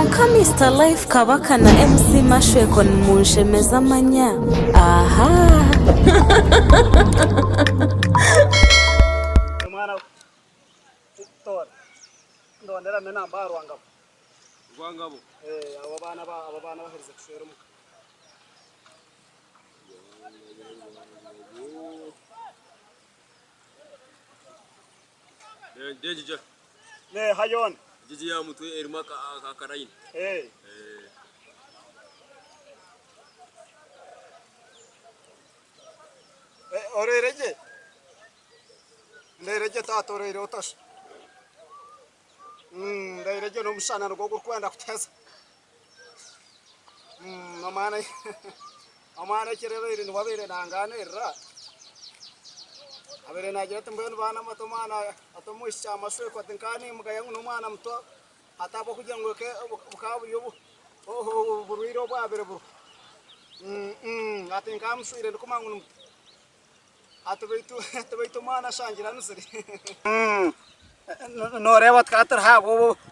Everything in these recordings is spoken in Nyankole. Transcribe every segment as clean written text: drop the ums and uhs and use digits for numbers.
Kwonka Mister Life Kabaka na MC Mashweko nimunshemeza amanya ahaa. Neeha yoona. Egyo aha mutwe erimu akarayini. Oreire gye? Ndeire gye taata oreire ota shi? Ndeire gye n'omushana nigwo gurikwenda kutuheza. Omwana omwana ekiro abaire niwe abaire nangaanirira, abaire naagira ati mbwenu baana mwe ati omwana ati omwishiki amashwekwa ati nka nimugaya ngu n'omwana muto ati ahabw'okugira ngu bukaba buri oburwaire obwabire buriho ati nkamushwire ndikumanya ngu ni muto ati beitu ati beitu omwana ashangire anuzire. Nooreeba tukaba turi aha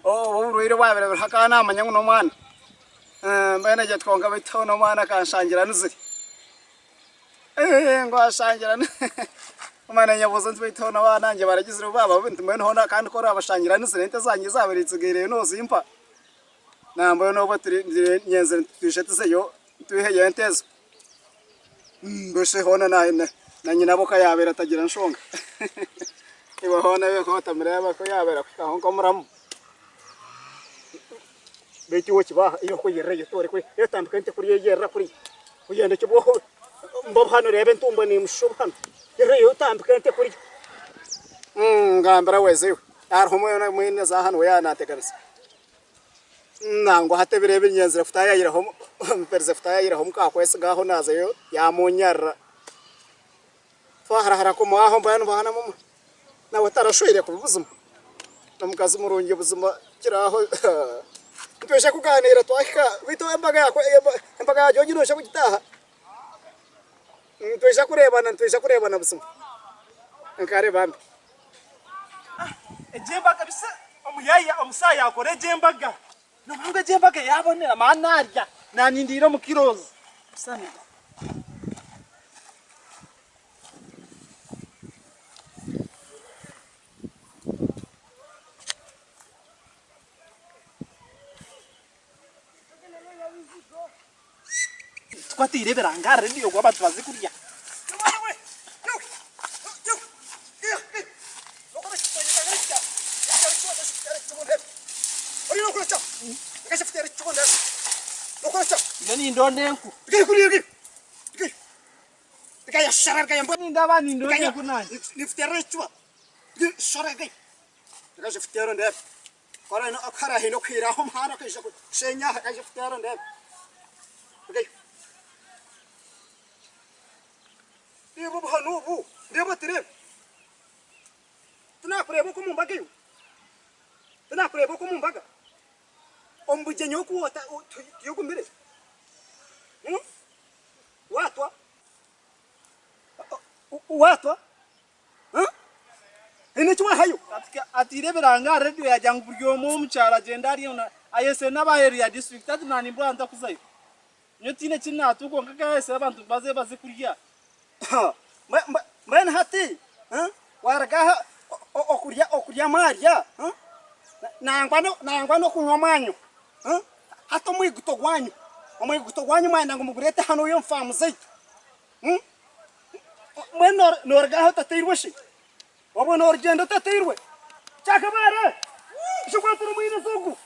oburwaire obwabire buriho akaba naamanya ngu n'omwana mbwenu egyo kwonka beitu hoona omwana akanshangira anuzire ngu ashangire omwana nyebuuza nti beitu hoona abaana bangye baragizire obu baaba babi nti mbwenu hoona kandi ku orabashangira anuzire ente zangye ezaabaire zitsigaireyo noozimpa? Nambwenu obwo nyenzire nti twije tuzeyo twiheyo ente ezo. Mbwenu hoona na nyinabo ka yaabaire atagira nshonga. Iwe hoona iwe ku otamureeba ku yaabaire akuhikaho nk'omuramu. Beitu iwe okiba iwe kuyerera otoore kuriya, etambika ente kuriya eyerera kuriya, oyenda ki bwoho mbobu hanu reeba entumbo neemushusha obu hanu, yererayo otambike ente kuriya. Ngambira weeza iwe, hariho mwene za hanu we yaaba naateganisa. Nangwa hati ebiro ebi nyenzire kutaayayiraho mperize kutaayayiraho omu Kakwesiga aho naazayo yaamunyarira. Twaharahara kumuhaho mbwenu baana mwe nawe tarashweire kubi buzima. N'omukazi murungi buzima kiri aho nitwija kugaaniira twahika beitu embaga embaga ya George noija kugitaaha? Nitwija kureebana nitwija kureebana buzima. Nkare bambi. Egyo embaga bise omuyaya omusaha yakora egyo embaga noba ngu egyo embaga yabonera mani narya nanindiire omu kirozi busa Tukwataire ebiranga aha rediyo ngu abantu baze kurya. Nyowe nindonda enku. Nindaba nindonda enku nanye. Reeba obuhano obu, reeba oti reeba. Tinakureeba oku omu mbaga iwe? Tinakureeba oku omu mbaga? Omu bugyenyi oku tiyogumire? Waatwa? Waatwa? Haine eki waahayo? Ataire ebiranga aha rediyo yaagira ngu buri omwe omu kyaro agyende arye ayetsire n'ab'aheeru ya disiturikiti ati naanimbura ntakuzayo. Nyowe tihaine eki naatuha kwonka akaba ayetsire abantu ngu baze baze kurya. Mbwenu hati waaruga aha okurya okurya mwarya nangwa n'okunywa mwanywa hati omwiguto gwanyu omwiguto gwanyu mwayenda ngu mugureete hanu omu faamu zaitu. Mbwenu noruga aha otateirwe shi? Obwo norugyenda otateirwe? Kyakabaare! Ekikwatire omwirizi ogu!